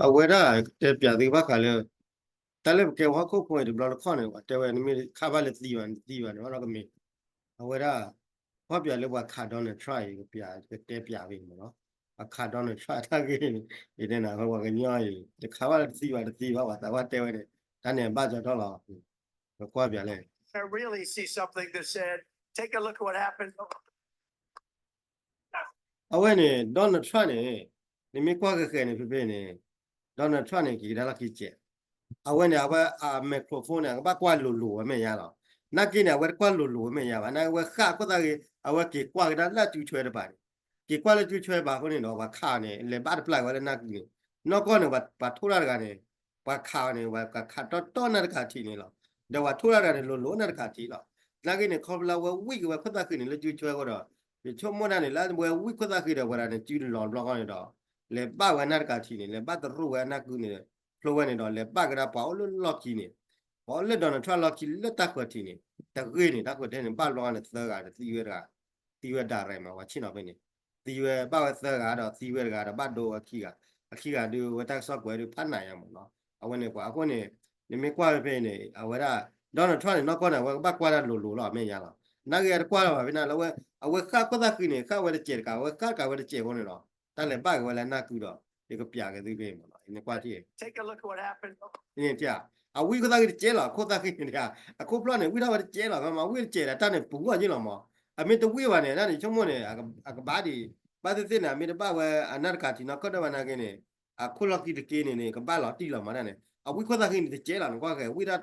အဝဲဒၣ်တဲပၠးသုဘၣ်ဃးလၢ တၢ်လၢပကဲပှၤဟီၣ်ခိၣ်ဖိအံၤတဘျီတခီၣ်န့ၣ် ပှၤတဲဝဲ နမ့ၢ်ခးဘၣ်လၢသံဘၣ် နသံဘၣ်န့ၣ် ဘၣ်ဒီးကမ့ၢ် အဝဲဒၣ် ခီပၠးလၢပှၤခး Donald Trump အံၤ ကပၠး ကတဲပၠးဝဲမ့ၢ်နီၤ ပှၤခး Donald Trump တၢ်ဂ့ၢ်န့ၣ် ယတဲနၤ ပှၤကညီအံၤ တခးဘၣ်လၢတသံဘၣ်တသံဘၣ် ပှၤသးပှၢ်တဲဝဲန့ၣ် တၢ်န့ၣ်ဘၣ်ကၠီထီၣ်လီၤ ပကွၢ်ပၠးလဲၣ် အဝဲန့ၣ် Donald Trump န့ၣ် နမ့ၢ်ကွၢ်ဃဲၤဃဲၤန့ၣ် ဖဲဖဲန့ၣ် Donald Trump န့ၣ် က့ၤကဒါလီၢ်ခံကဲး အဝဲန့ၣ် အဝဲအ microphone န့ၣ် အကဘၣ်ကွၢ်လိၤလိၤဝဲမဲာ်ညါလီၤ. နာ်က့န့ၣ် အဝဲတကွၢ်လိၤလိၤဝဲမဲာ်ညါဘၣ် နာ်က့ဝဲဃၣ်အခိၣ်သၣ်ဂ့ၤ အဝဲက့ၤကွၢ်ကဒါလၢအစုဆွဲတပၤန့ၣ် က့ၤကွၢ်လၢစုဆွဲတပၤအဃိန့ၣ်ဒီး ပှၤခးအီၤန့ၣ် လဲၤဘၣ်တပျၢ်ဝဲလၢနၢ်ကုန့ၣ် နီၢ်ကီၢ်န့ၣ် ပှၤထိၣ်တၢ်တဂၤန့ၣ် ပှၤခးအီၤန့ၣ် ပှၤခးတီတီနၢ်တကးထံးန့ၣ်လီၤ. ဒီးပှၤထိၣ်တၢ်တဂၤန့ၣ် လိၤလိၤနၢ်တကးထံးလီၤ. နာ်က့န့ၣ် ခီဖျိလၢအဝဲဝံၣ်က့ၤဝဲခိၣ်သၣ်ဃံန့ၣ် လၢစုဆွဲအဃိဒီး ယဆိကမိၣ်ဒၣ်န့ၣ် လၢအဝဲဝံၣ်ခိၣ်သၣ်ဃံဒီး ပှၤတဂၤန့ၣ် စုလီၤတဘျီဃီန့ၣ်ဒီး လဲၤဘၣ်ဝဲနၢ်တကးထံးန့ၣ် လဲၤဘၣ်တရူးဝဲအနၢ်ကုန့ၣ် ဖျိဝဲန့ၣ်ဒီး လဲၤဘၣ်ကဒါပှၤအိၣ်လၢလီၢ်ခံန့ၣ် ပှၤအိၣ်လၢ Donald Trump လီၢ်ခံလၢတၢ်ဃၢၤထံးန့ၣ် တဂ့ၤန့ၣ် တၢ်ဃၢၤထံးန့ၣ် ဘၣ်တဘျီဃီန့ၣ် သၢဂၤဒီးသံဝဲတဂၤ သံဝဲ direct မး ပှၤဆ့ၣ်နီၤဖဲန့ၣ် သံဝဲဘၣ်ဝဲသၢဂၤဒီးသံဝဲတဂၤဒီးဘၣ်ဒိဝဲခံဂၤ အခံဂၤဒုးဝဲတၢ်ကစီၣ်ကွဲးဒုးဖးနးယါမးနီၤ အဝဲန့ၣ်ပှၤအဃိန့ၣ် နမ့ၢ်ကွၢ်ဖဲဖဲန့ၣ် အဝဲဒၣ် Donald Trump န့ၣ် နီၢ်ကီၢ်န့ၣ် အဝဲကဘၣ်ကွၢ်တၢ်လိၤလိၤလီၤ အမဲာ်ညါလီၤ နာ်က့အတကွၢ်လီၤဘၣ်ဖဲန့ၣ် လၢဝဲ အဝဲဃၣ်ခိၣ်သၣ်ဃံန့ၣ် ဃၣ်ဝဲတစဲးတကး အဝဲဃၣ်တကးဝဲတစဲးအဃိန့ၣ်ဒီး တၢ်လဲၤဘၣ်က့ၤဝဲလၢနၢ်ကုဒီး ယကပျးက့ၤသုဖဲမးနီၤ နကွၢ်ထံၣ် အဝံၣ်ခိၣ်သၣ်ဃံတစဲးလီၤ အခိၣ်သၣ်ဃံန့ၣ် အခိၣ်ဖျီၣ်န့ၣ် ဝံၣ်ထီၣ်ဝဲတစဲးလီၤ မ့ၢ်ဝံၣ်တစဲးဒီးတၢ်န့ၣ်ပူၤဂီၢ်ယ့ၢ်လီၤမး အမ့ၢ်တဝံၣ်ဘၣ်န့ၣ် တၢ်န့ၣ်ဆိကမိၣ်န့ၣ် အကဘၣ်ဒံး ဘၣ်သ့ၣ်သ့ၣ်န့ၣ် အမ့ၢ်တဘၣ်ဝဲအနၢ်တကးထံးနီၢ်ကီၢ်ဒၣ်ဝဲနာ်က့န့ၣ် အခိၣ်လီၢ်ခံတက့န့ၣ်န့ၣ် ကဘၣ်လီၤတံၢ်လီၤမးဒၣ်န့ၣ် အဝံၣ်ခိၣ်သၣ်ဃံန့ၣ်တစဲးလီၤ နကွၢ်ဃဲၤ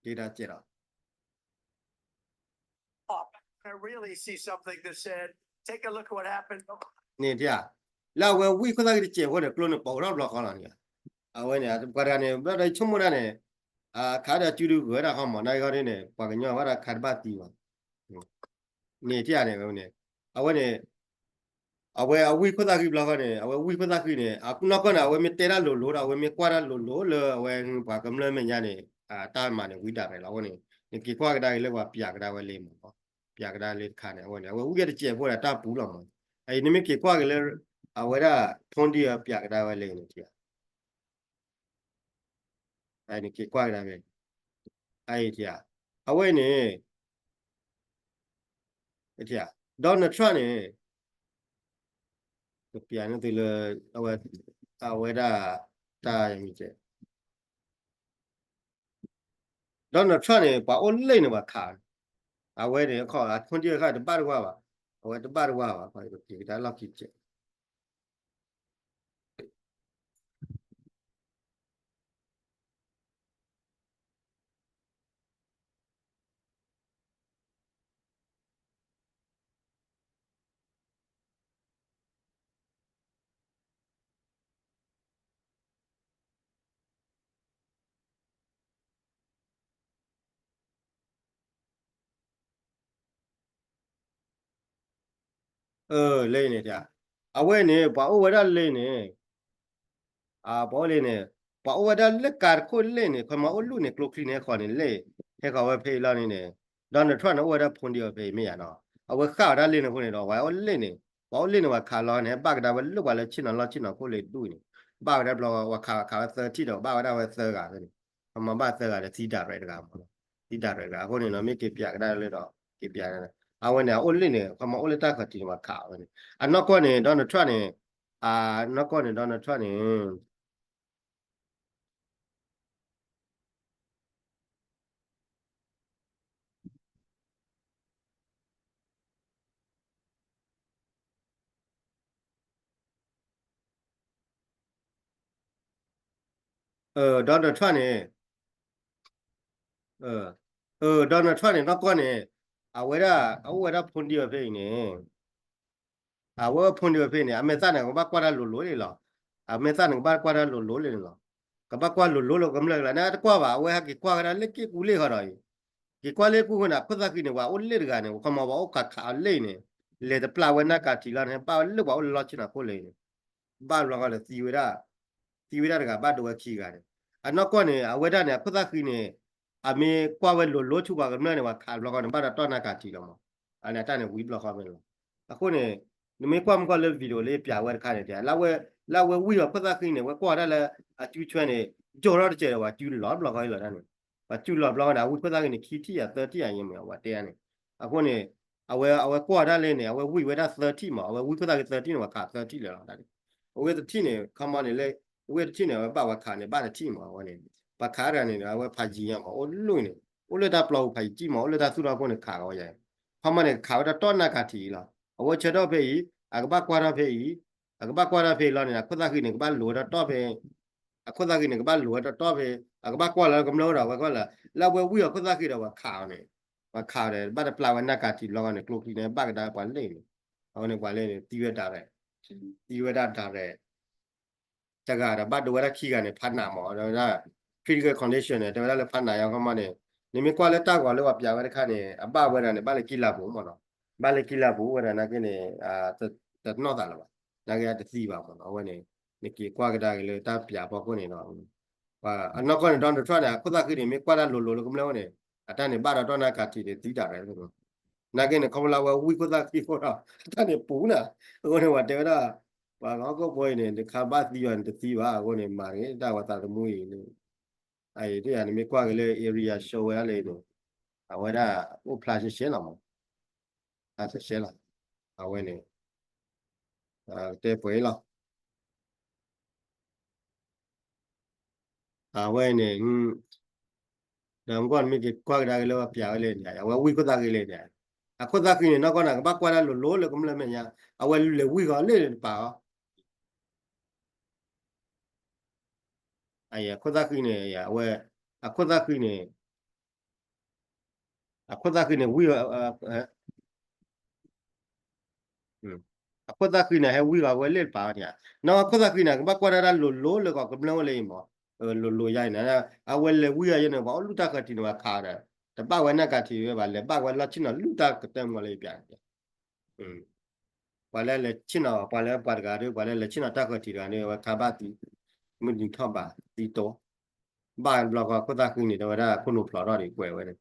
ဝံၣ်ဒၣ်တၢ်ကျဲလီၤ ပှၤတၢ်စုလီၤယ့ၢ်လီၤဒၣ်န့ၣ် ဒ်တၢ်စဲးလီၤ န့ၣ်တၢ် လၢအဝဲဝံၣ်ခိၣ်သၣ်ဃံတစဲးဖိန့ၣ် ကျိန့ၣ်ပိာ်ထီၣ်ဘျီဃီလီၤန့ၣ် အဝဲန့ၣ် ပှၤတဂၤန့ၣ် ဘျီဒီးဆိကမိၣ်ဒၣ်န့ၣ် အခးဒီးစုဒုဂၢၤတၢ်ဃီမး နာ်က့ခီဒ်န့ၣ် ပှၤကညီဘၣ်ဒီးခးတဘၣ်သံဘၣ် န့ၣ်တၢ်န့ၣ် အဝဲန့ၣ် အဝဲအဝံၣ်ခိၣ်သၣ်ဃံဘျီဃီန့ၣ် အဝဲဝံၣ်ခိၣ်သၣ်ဃံန့ၣ် အနီၢ်ကီၢ်န့ၣ် အဝဲမ့ၢ်တဲတၢ်လိၤလိၤဒီး အဝဲမ့ၢ်ကွၢ်တၢ်လိၤလိၤလၢအဝဲပှၤကမျၢၢ်မဲာ်ညါန့ၣ် တၢ်မၤန့ၣ်ဝံဒၣ်ရဲၣ်လီၤ အဃိန့ၣ် နက့ၤကွၢ်ကဒါက့ၤလၢပှၤပျးကဒါဝဲလံမး ပျးကဒါလံတခါန့ၣ် အဝဲန့ၣ် အဝဲဝံၣ်က့ၤတစဲးဖိဒီးတၢ်ပူၤလီၤမး အအံၤနမ့ၢ်က့ၤကွၢ်က့ၤလၢ အဝဲဒၣ် ဖီဒံအပျးကဒါဝဲလံန့ၣ် နက့ၤကွၢ်ကဒါဝဲ အအံၤ အဝဲန့ၣ် Donald Trump န့ၣ် ကပျးန့ၢ်သုလၢ အဝဲ အဝဲဒၣ် တၢ်မံၤကဲ Donald Trump န့ၣ် ပှၤအိၣ်လ့ၣ်န့ၣ်ပှၤခး အဝဲန့ၣ် အခီၣ် အခိၣ်ဒံၣ်အခါ တဘၣ်တဝါဘၣ် အဝဲတဘၣ်တဝါဘၣ် ပှၤက့ၤကဒါလီၢ်ခံကဲ လၢန့ၣ် အဝဲန့ၣ် ပှၤအိၣ်ဝဲဒၣ်လၢန့ၣ် ပှၤအိၣ်လၢန့ၣ် ပှၤအိၣ်ဝဲဒၣ်လၢကးတခိၣ်လၢန့ၣ် ခီမၤအိၣ်လူၣ်န့ၣ် ကျိချံန့ၣ်ဟဲဃီၤန့ၣ်လၢ ဟဲဃီၤဝဲဖဲအံၤလီၤန့ၣ်န့ၣ် Donald Trump န့ၣ် အိၣ်ဝဲဒၣ်ဖိဒံးအီၤဖဲအံၤမ့ၢ်ယါနီၤ အဝဲဃၣ်ဝဲဒၣ်လၢန့ၣ်အဃိန့ၣ်ဒီး ပှၤအိၣ်လၢန့ၣ် ပှၤအိၣ်လၢန့ၣ် ပှၤခးလီၤန့ၣ် ဘၣ်ကဒါဝဲလၢပှၤလၢဆ့ၣ်နီၤလီၢ်ဆ့ၣ်နီၤခိၣ်လၢဒူၣ်န့ၣ် ဘၣ်ဝဲဒၣ်ဘျီ ပှၤခးခးဝဲသၢထံၣ်ဒီး ဘၣ်ဝဲဒၣ်ဝဲသၢဂၤန့ၣ် ခီမၤဘၣ်သၢဂၤဒီးသံဒၣ်ရဲၣ်တဂၤမး သံဒၣ်ရဲၣ်တဂၤ အဃိန့ၣ်နီၤ မ့ၢ်က့ၤပျးကဒါလၢဒီး က့ၤပျး အဝဲန့ၣ် အအိၣ်လၢန့ၣ် ခီမၤအိၣ်လၢတၢ်ခီၣ်ထံးန့ၣ် ပှၤခးဝဲန့ၣ် အနီၢ်ကီၢ်န့ၣ် Donald Trump န့ၣ် အနီၢ်ကီၢ်န့ၣ် Donald Trump န့ၣ် Donald Trump န့ၣ် Donald Trump န့ၣ် နီၢ်ကီၢ်န့ၣ် အဝဲဒၣ် အအိၣ်ဝဲဒၣ်ဖိဒံးအီၤဖဲအံၤန့ၣ် အဝဲဖိဒံးအီၤဖဲန့ၣ် အမဲာ်သၣ်န့ၣ် ကဘၣ်ကွၢ်တၢ်လိၤလိၤလံလီၤ. အမဲာ်သၣ်န့ၣ် ကဘၣ်ကွၢ်တၢ်လိၤလိၤလံန့ၣ်လီၤ. ကဘၣ်ကွၢ်လိၤလိၤလၢကမျၢၢ်ကလါန့ၣ် တကွၢ်ဘၣ် အဝဲဟဲက့ၤကွၢ်ဝဲဒၣ်လၢက့ၢ်ကူလ့ၢ်ဃီဒီးအံၤ က့ၤကွၢ်လၢကူဃီန့ၣ် အခိၣ်သၣ်ဃံန့ၣ် ပှၤအိၣ်လၢတဂၤန့ၣ် ခီမၤပှၤအိၣ်ခးခးအီၤလၢအံၤန့ၣ် လဲၤတပျၢ်ဝဲနၢ်ကးထံးလီၤန့ၣ် ဘၣ်ဝဲလၢပှၤအိၣ်လၢလီၢ်ဆ့ၣ်နီၤခိၣ်လၢအံၤန့ၣ် ဘၣ်ဘျီဃီဒီးသံဝဲဒၣ် သံဝဲဒၣ်တဂၤ ဘၣ်ဒိဝဲခံဂၤန့ၣ် အနီၢ်ကီၢ်န့ၣ် အဝဲဒၣ်န့ၣ် အခိၣ်သၣ်ဃံန့ၣ် အမ့ၢ်ကွၢ်ဝဲလိၤလိၤဆူပှၤကမျၢၢ်န့ၣ် ပှၤခးဘျီဃီန့ၣ် ဘၣ်ဒီးတီၢ်နၢ်ကးထံးလီၤမး အန့ၣ်တၢ်န့ၣ်ဝံၤဘျီဃီဖဲန့ၣ်လီၤ. အဃိန့ၣ် နမ့ၢ်ကွၢ်မ့ၢ်ကွၢ်လၢ video လၢယပြဝဲတခါန့ၣ် လၢအဝဲဝံၢ်အီၤခိၣ်သၣ်ဃံန့ၣ် အဝဲကွၢ်ဝဲဒၣ်လၢအစုဆွဲန့ၣ် ယိာ်ထီၣ်တစဲးဒီး ပှၤစုလီၤတဘျီဃီအံၤလီၤဒၣ်န့ၣ် ပှၤစုလီၤတဘျီဃီန့ၣ် အဝံၢ်ခိၣ်သၣ်ဃံန့ၣ် ခံထံၣ်ယၤသၢထံၣ်ယၤယဲမ့ၢ်အဝဲတဲန့ၣ် အဃိန့ၣ် အဝဲ အဝဲကွၢ်ဒၣ်လဲၣ်န့ၣ် အဝဲဝံၢ်ဝဲဒၣ်သၢထံၣ်မး အဝဲဝံၢ်ခိၣ်သၣ်ဃံသၢထံၣ်န့ၣ် ပှၤခးသၢထံၣ်လၢာ်လီၤဒၣ်န့ၣ် အဝဲတထံၣ်န့ၣ် ခီမီန့ၣ်လၢ အဝဲတထံၣ်န့ၣ် အဝဲဘၣ်ဝဲခးန့ၣ် ဘၣ်တထံၣ်မး အဝဲန့ၣ် ပှၤခးတဂၤန့ၣ် အဝဲဖးယံၤညါမး အိၣ်လၢန့ၣ် အိၣ်လၢတၢ်ပျီပူၤဖးယံၤကံၣ်မး အိၣ်လၢတၢ်သူၣ်ထီၣ်ခိၣ်န့ၣ်ခးကီးယၤ ခီမီန့ၣ် ခးဝဲဒၣ်တီၢ်နၢ်ကးထံးအံၤလီၤ အဝဲဆၢထၢၣ်ဖဲအံၤ အကဘၣ်ကွၢ်ထီၣ်ဖဲအံၤ အကဘၣ်ကွၢ်ထီၣ်ဖဲအံၤလီၤန့ၣ် အခိၣ်သၣ်ဃံန့ၣ် ကဘၣ်လိၤဝဲဒၣ်တီၢ်ဖဲ အခိၣ်သၣ်ဃံန့ၣ် ကဘၣ်လိၤဝဲဒၣ်တီၢ်ဖဲ အကဘၣ်ကွၢ်လီၤကမျၢၢ်ဒီး အဝဲကွၢ်လီၤ လၢအဝဲဝံၢ်အခိၣ်သၣ်ဃံဒီး ပှၤခးအီၤန့ၣ် ပှၤခးအီၤဒီး ဘၣ်တပျၢ်ဝဲနၢ်ကးထံးလီၤဂီၢ်န့ၣ် ကျိချံန့ၣ် ဘၣ်ကဒါပှၤလ့ၣ်န့ၣ် အဃိန့ၣ် ပှၤလ့ၣ်န့ၣ် သံဝဲဒၣ်ရဲၣ် သံဝဲဒၣ်ဒၣ်ရဲၣ် တဂၤဒီးဘၣ်ဒိဝဲဒၣ်ခံဂၤန့ၣ် ဖးနးမး တဲဝဲဒၣ် critical condition န့ၣ် တဲဝဲဒၣ်လၢဖးနးယါခီမီန့ၣ် နမ့ၢ်ကွၢ်လၢတၢ်ဂီၤလၢပှၤပြဝဲတခါန့ၣ် အဘၣ်ဝဲဒၣ်န့ၣ် ဘၣ်လၢကံလၤပူၤမးနီၤ ဘၣ်လၢကံလၤပူၤဝဲဒၣ်နာ်က့န့ၣ် တနီၢ်သးလၢၤဘၣ် နာ်က့တသံဘၣ်မးနီၤ အဝဲန့ၣ် နက့ၤကွၢ်ကဒါက့ၤလၢတၢ်ပြဖီခိၣ်န့ၣ်ဒီး အနီၢ်ကီၢ်န့ၣ် Donald Trump န့ၣ် အခိၣ်သၣ်ဃံန့ၣ် မ့ၢ်ကွၢ်တၢ်လိၤလိၤလၢကမျၢၢ်န့ၣ် အတၢ်န့ၣ်ဘၣ်ဒီးတီၢ်နၢ်ကးထံးန့ၣ် သံဒၣ်ရဲၣ် နာ်က့န့ၣ် ခီဖျိလၢအဝဲဝံၢ်ခိၣ်သၣ်ဃံအဃိဒီး အတၢ်န့ၣ်ပူၤနၤ အဃိန့ၣ် ပှၤတဲဝဲဒၣ် ပှၤဟီၣ်ခိၣ်ဖိအံၤန့ၣ် နခါဘၣ်သံဘၣ်န့ၣ် တသံဘၣ် အဃိန့ၣ် မၤတဂ့ၤ တၢ်ဝဲသးသမူအံၤန့ၣ် အအံၤ နမ့ၢ်ကွၢ်က့ၤလၢ area show ဝဲဒၣ်လၢအံၤန့ၣ် အဝဲဒၣ်အိၣ်ဖျါရှဲရှဲလီၤမး ဖျါရှဲရှဲလီၤ အဝဲန့ၣ် တဲပှဲၤလီၤ အဝဲန့ၣ် ဒီးမ့ၢ်ကွၢ် နမ့ၢ်က့ၤကွၢ်ကဒါက့ၤလၢပှၤပြဝဲလဲၣ်န့ၣ် အဝဲဝံၢ်ခိၣ်သၣ်ဃံလဲၣ်န့ၣ် အခိၣ်သၣ်ဃံန့ၣ် နီၢ်ကီၢ်န့ၣ် ကဘၣ်ကွၢ်တၢ်လိၤလိၤလၢကမျၢၢ်မဲာ်ညါ အဝဲလဲၤဝံၢ်ဃီလၢတပၤအီၤ အခိၣ်သၣ်ဃံန့ၣ် အဝဲ အခိၣ်သၣ်ဃံန့ၣ် အခိၣ်သၣ်ဃံန့ၣ် ဝံၢ် အခိၣ်သၣ်ဃံန့ၣ် ဟဲဝံၢ်ဃီဝဲလၢတပၤန့ၣ် နီၢ်ခိၣ်သၣ်ဃံန့ၣ် ကဘၣ်ကွၢ်တၢ်တၢ်လိၤလိၤလၢကီၢ်ကမျၢၢ်ဝဲလၢအံၤမး လိၤလိၤယါအံၤန့ၣ် အဝဲလဲၤဝံၢ်အယဲန့ၣ် ပှၤအိၣ်လူၢ်တၢ်ဃၢၤတံၢ်န့ၣ် ပှၤခးဒီး တဘၣ်ဝဲနၢ်ကးထံးဝဲဘၣ် လဲၤဘၣ်ဝဲလီၢ်ဆ့ၣ်နီၤလူၢ်တၢ်ကတၢၢ်မီၤလၢယပျးန့ၣ် ပှၤလၢလဲၤဆ့ၣ်နီၤ ပှၤလၢပှၤတဂၤဒီး ပှၤလၢလဲၤဆ့ၣ်နီၤတၢ်ဃၢၤတံၢ်တဂၤန့ၣ် အဝဲခါဘၣ်သံ မုၢ်နံၤထီၣ်ဘးသံတိ ဘၣ်ဘျီဃီခိၣ်သၣ်ဃံန့ၣ် တဲဝဲဒၣ်ခိၣ်နူာ်ဖျိးထီၣ်ဒံးကွဲးဝဲန့ၣ်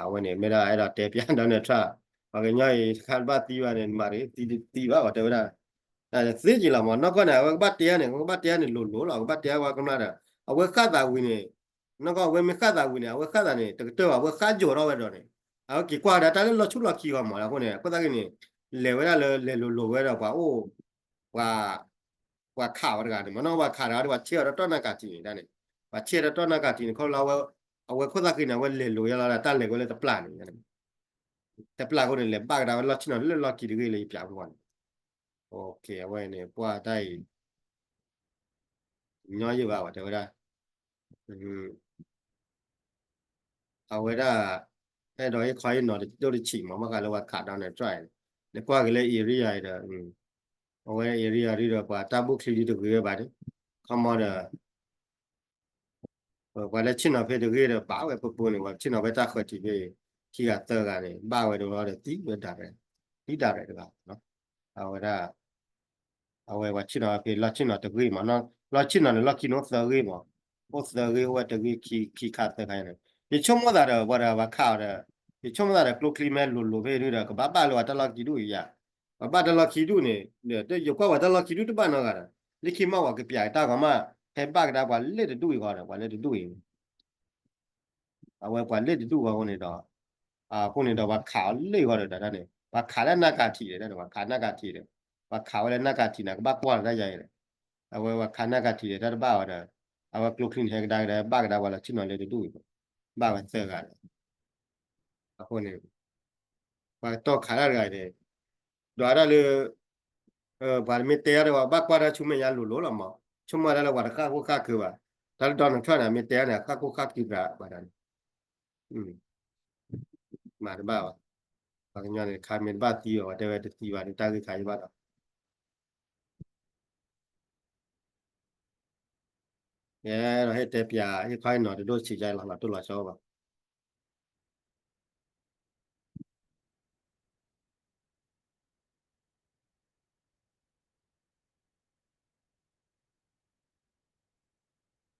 အဝဲန့ၣ် မ့ၢ်ဒၣ်အဲၣ်ဒိးတဲပျး Donald Trump ပှၤကညီအံၤတခါတဘၣ်သံဘၣ်န့ၣ် နမၤတဂ့ၤ သံတသံဘၣ် ပှၤတဲဝဲဒၣ် သ့က့ၤလီၤမး နီၢ်ကီၢ်န့ၣ် အဝဲကဘၣ်တဲန့ၣ် ကဘၣ်တဲန့ၣ်လိၤလိၤလီၤ ကဘၣ်တဲဝဲကမျၢၢ်ဒီး အဝဲဃၣ်သးဝံၤန့ၣ် နီၢ်ကီၢ်အဝဲမ့ၢ်ဃၣ်သးဝံၤန့ၣ် အဝဲဃၣ်သးန့ၣ် တကတၢၢ်ဘၣ် အဝဲဃၣ်ယိာ်ထီၣ်ဝဲဒီးန့ၣ် အဝဲက့ၤကွၢ်ဒၣ်တၢ်လၢလီၢ်ဆူၣ်လီၢ်ခံဂီၢ်မး အဃိန့ၣ် အခိၣ်သၣ်ဃံန့ၣ် လဲၤဝဲဒၣ်လၢလဲၤလိၤလိၤဝဲဒီးပှၤအိၣ် ပှၤ ပှၤခးဝဲတဂၤန့ၣ် မ့ၢ်နီၢ်ပှၤခးတဂၤဒီး ပှၤဆဲးအီၤဒီးတီၢ်နၢ်ကးထံးန့ၣ်ဒၣ်န့ၣ် ပှၤဆဲးဒီးတီၢ်နၢ်ကးထံးန့ၣ် ခီဖျိလၢ အဝဲခိၣ်သၣ်ဃံန့ၣ် အဝဲလဲၤလိၤယါလီၤဒီး တၢ်လဲၤဝဲလၢတပျၢ်န့ၣ် တပျၢ်အဃိန့ၣ် လဲၤဘၣ်ကဒါဝဲလီၢ်ဆ့ၣ်နီၤလၢလီၢ်ခံတဂ့ၢ်လၢယပျးမုၢ်ဂီၢ်န့ၣ် အဝဲန့ၣ် ပှၤတၢ်အံၤ ညီယဲၢ်ဘၣ်ဝဲတဲဝဲဒၣ် အဝဲဒၣ် အဲၣ်ဒိးဟ့ၣ်ခီဟ့ၣ်နီၤတဒိၣ်တဆံးမး ဘၣ်ဃးလၢပှၤခး Donald Trump န့ၣ် နကွၢ်က့ၤလၢ area အံၤဒီး အဝဲ area ဒ်ဒီးပှၤတၢ်ဘူၣ်ချံဒ်တဂ့ၤဝဲဘၣ်န့ၣ် ခီမီဒီး ပှၤလၢဆ့ၣ်နီၤဖဲတဂ့ၤဒီး ဘၣ်ဝဲပူၤပူၤန့ၣ် ပှၤဆ့ၣ်နီၤဖဲတၢ်ဃၢၤထံးဖဲ ခံဂၤသၢဂၤန့ၣ် ဘၣ်ဝဲတဘျီဒီးသံဝဲဒၣ်ရဲၣ် သံဒၣ်ရဲၣ်တဂၤ အဝဲဒၣ် အဝဲပှၤဆ့ၣ်နီၤဖဲလီၢ်ဆ့ၣ်နီၤတဂ့ၤမး လီၢ်ဆ့ၣ်နီၤန့ၣ် လီၢ်ခံန့ၣ်အိၣ်သၢဂ့ၢ်မး အိၣ်သၢဂ့ၢ် အိၣ်ဝဲတဂ့ၢ်ခံခါသၢခါန့ၣ် ယဆိကမိၣ်သးဒီး ပှၤဒီးပှၤခးအီၤဒီး ယဆိကမိၣ်သးဒီး ကျိချံမ့ၢ်လိၤလိၤဖဲဒုဒီး ကဘၣ်ဘၣ်လၢပှၤတၢ်လီၢ်ခံဒူၣ်အံၤယါ ပှၤဘၣ်တၢ်လီၢ်ခံဒူၣ်န့ၣ် ယကွၢ်ပှၤတၢ်လီၢ်ခံဒူၣ်တဘၣ်နီတဂၤဒီး လၢခံမးပှၤကပျးတၢ်ဂီၤမး ဟဲဘၣ်ကဒါပှၤလၢတဒူၣ်အံၤဃီဒီး ပှၤလၢတဒူၣ်အံၤ အဝဲပှၤလၢတဒူၣ်အံၤဃီအဃိန့ၣ်ဒီး အဃိန့ၣ်ဒီးပှၤခးအီၤလၢအံၤဃီဒီး တၢ်န့ၣ် ပှၤခးလၢနၢ်ကးထံးဒီး ပှၤခးနၢ်ကးထံးဒီး ပှၤခးဝဲလၢနၢ်ကးထံးန့ၣ် ကဘၣ်ကွၢ်လီၤတၢ်ယါအံၤဒီး အဝဲပှၤခးနၢ်ကးထံးဒီး တၢ်တဘၣ်ဝဲဒီး အဝဲကျိချံန့ၣ် ဟဲကဒါကဒါ ဘၣ်ကဒါပှၤလီၢ်ဆ့ၣ်နီၤလၢတဒူၣ်အံၤ ဘၣ်ဝဲသၢဂၤဒီး အဃိန့ၣ် ပှၤတီၢ်ခးတၢ်တဂၤန့ၣ် ဒွးဒၣ်လၢ ပှၤမ့ၢ်တဲအါဒီး ပှၤဘၣ်ကွၢ်တၢ်ဆူမဲာ်ညါလိၤလိၤလီၤမး ဆိကမိၣ်ဒၣ်လၢပှၤတဃၣ်ခိၣ်ဃၣ်ကၢဘၣ် တၢ်လၢ Donald Trump န့ၣ် မ့ၢ်တဲအါန့ၣ် အဃၣ်ခိၣ်ဃၣ်ကၢသးဘၣ်ဒၣ်န့ၣ် မၤတဘၣ်ဘၣ် ပှၤကညီန့ၣ် ခါမ့ၢ်တဘၣ်သံဘၣ် ပှၤတဲဝဲတသံဘၣ်ဒီးတၢ်ဂ့ၢ်ခါအံၤဘၣ်ဒီး ယအဲၣ်ဒိးဟ့ၣ်တဲပျး ဟ့ၣ်ခီဟ့ၣ်နီၤတဒိၣ်ဆံးကါလီၤ လီၤတိၢ်လီၤဆီဘၣ်